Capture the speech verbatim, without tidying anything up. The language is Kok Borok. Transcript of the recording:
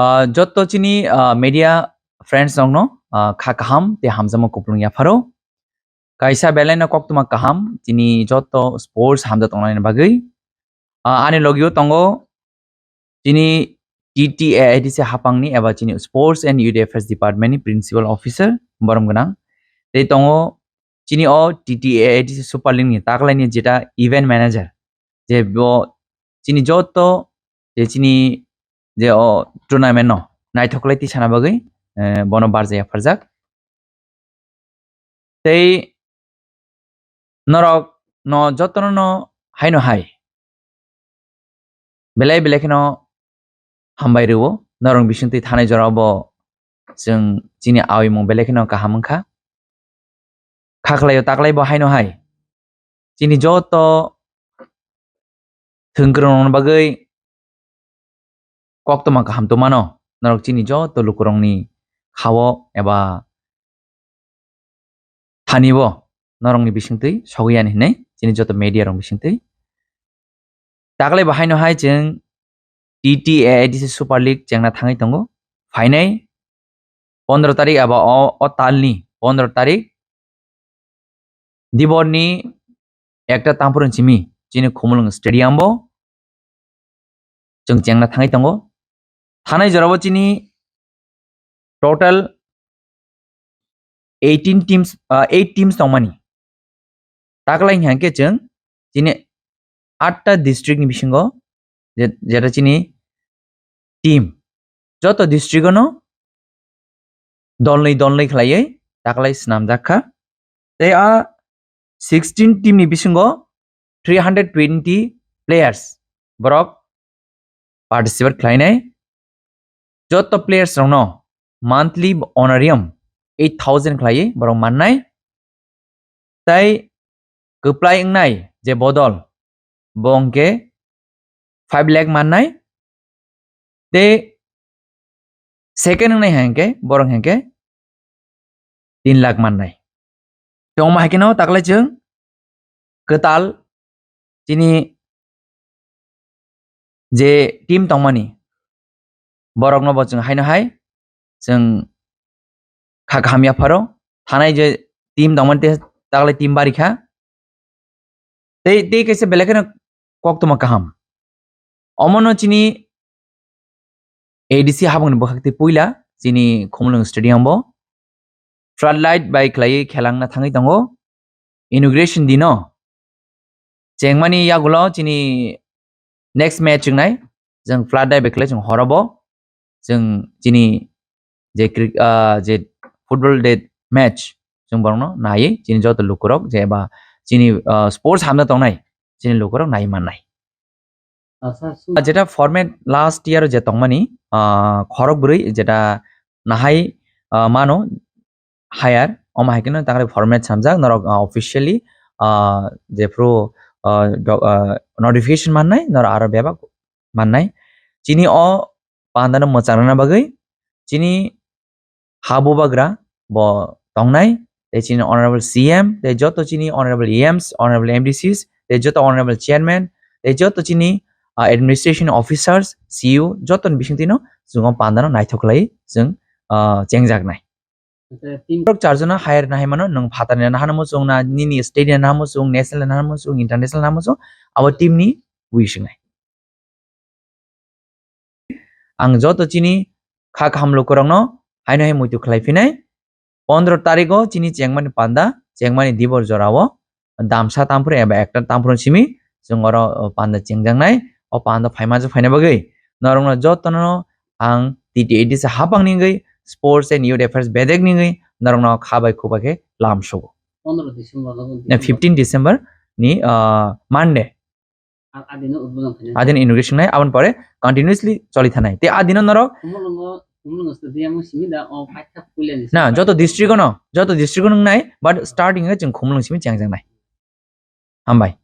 Ah, jotto chini, ah, media friends rokno, ah, kha kaham tei hamjakma kupulung yapharo. Kaisa belai no koktwma kaham chini jotto sports hamjak tongnani bagwi. Ah, ani logio tongo chini T T A A D C hapangni eba chini Sports and Youth Affairs Department ni Principal Officer borom gwnang. Tei tongo chini o T T A A D C Super League ni taklaini jeta event manager, je bo chini jotto je chini je o tournament no naithok lai tisana bagwi, eh, bono barjak yapharjak. Tei norok no jotono no haino hai belai belai kheno hambai rwo. Norok bisingtwi thanai jorao bo chwng chini awimung belai kheno kaham wngkha. Kha khlaio taklai bo haino hai chini joto thwngkwrwng rokni bagwi koktwma kaham tongmano, norok chini joto lukurokni khao eba thani bo norokni bisingtwi sogwi yani hinwi chini joto media rok bisingtwi. Taklai bo haino hai chwng T T A A D C Super League chengna thangwi tongo. Phainai pondro tarik eba o, o talni pondro tarik Diborni ekta tamphuru simi chini Khumulwng Stadium bo chwng chengna thangwi tongo. Thanai jorao chini total eighteen teams, ah, eight teams tongmani. Taklai hwnkhe chwng chini atta district ni bisingo je-, jeta chini team joto district ono dolnwi dolnwi khlaiwi taklai swnamjak kha. Tei a sixteen team ni bisingo three hundred twenty players borok participate khlainai. Joto players rokno monthly honorarium eight thousand khlaiwi borok mannai. Tai kwplai wngnai je bodol, bo hwnkhe five lakh mannai. Tei second wngnai hai hwnkhe borok hwnkhe tin lakh mannai. Tongma hai kheno taklai chwng kwtal chini je team tongmani borokno bo chwng haino hai chwng kha kaham yapharo thanai je team tongmani te taklai team bari kha. Tei, tei kaisa belai kheno koktwma kaham. Omono chini A D C habangni bwkhak tei puila chini Khumulwng Stadium bo floodlight bai khlaiwi khelangna thangwi tongo. Inauguration dino chengmani yagulo chini next match wngnai, chwng floodlight bai khlai chwng horobo chwng chini je cri-, ah, je football de match chwng borokno naiwi chini joto lukurok je ba chini, ah, sports hamna tongnai chini lukurok naiwi mannai. Asa su- Ah, jeta format last year je tongmani, ah, khorok bwrwi jeta nahai, ah, mano hire, omo hai kheno taklai format samjak norok, ah, officially, ah, jephru, ah, do-, ah, notification mannai norok aro bebak mannai. Chini o pandano mwchangrana bagwi chini ha bubagra bo tongnai, tei chini honorable C M, tei joto chini honorable E Ms, honorable M D Cs, tei joto honorable chairman, tei joto chini, ah, administration officers, C E O, jotoni bisingtwino chwng o pandano naithok khlai chwng, ah, chengjaknai. Acha, team- Borok charjona hire nahai mano, nwng phatarni nahano muchung na, nini state ni nahano muchung, national nahano muchung, international nahano muchung, abo team ni wish wngnai. Ang joto chini kha kaham lukurokno haino hai muitu khlai phinai. Pondro tarikgo chini chengmani panda, chengmani dibor jorao damsa tamphru eba ekta tamphru simi chwng oro, o, panda chengjaknai. O panda phaima je phaina bagwi norokno jotono ang T T A D C hapang ni wngwi Sports and Youth Affairs bedek ni wngwi norokno kha bai khubai khe lam sugo. Pondro December no. Na fifteen December ni, ah, Monday. A-, adino udbodon khainai. Adin inauguration nai, aboni pore continuously choli thanai. Te adino norok Khumulwngo, Khumulwngo stadium o simi da, o paitha puilani na, simi joto paitha district o no, joto district o nung nai, but starting o chwng Khumulwng simi chengjaknai. Hambai.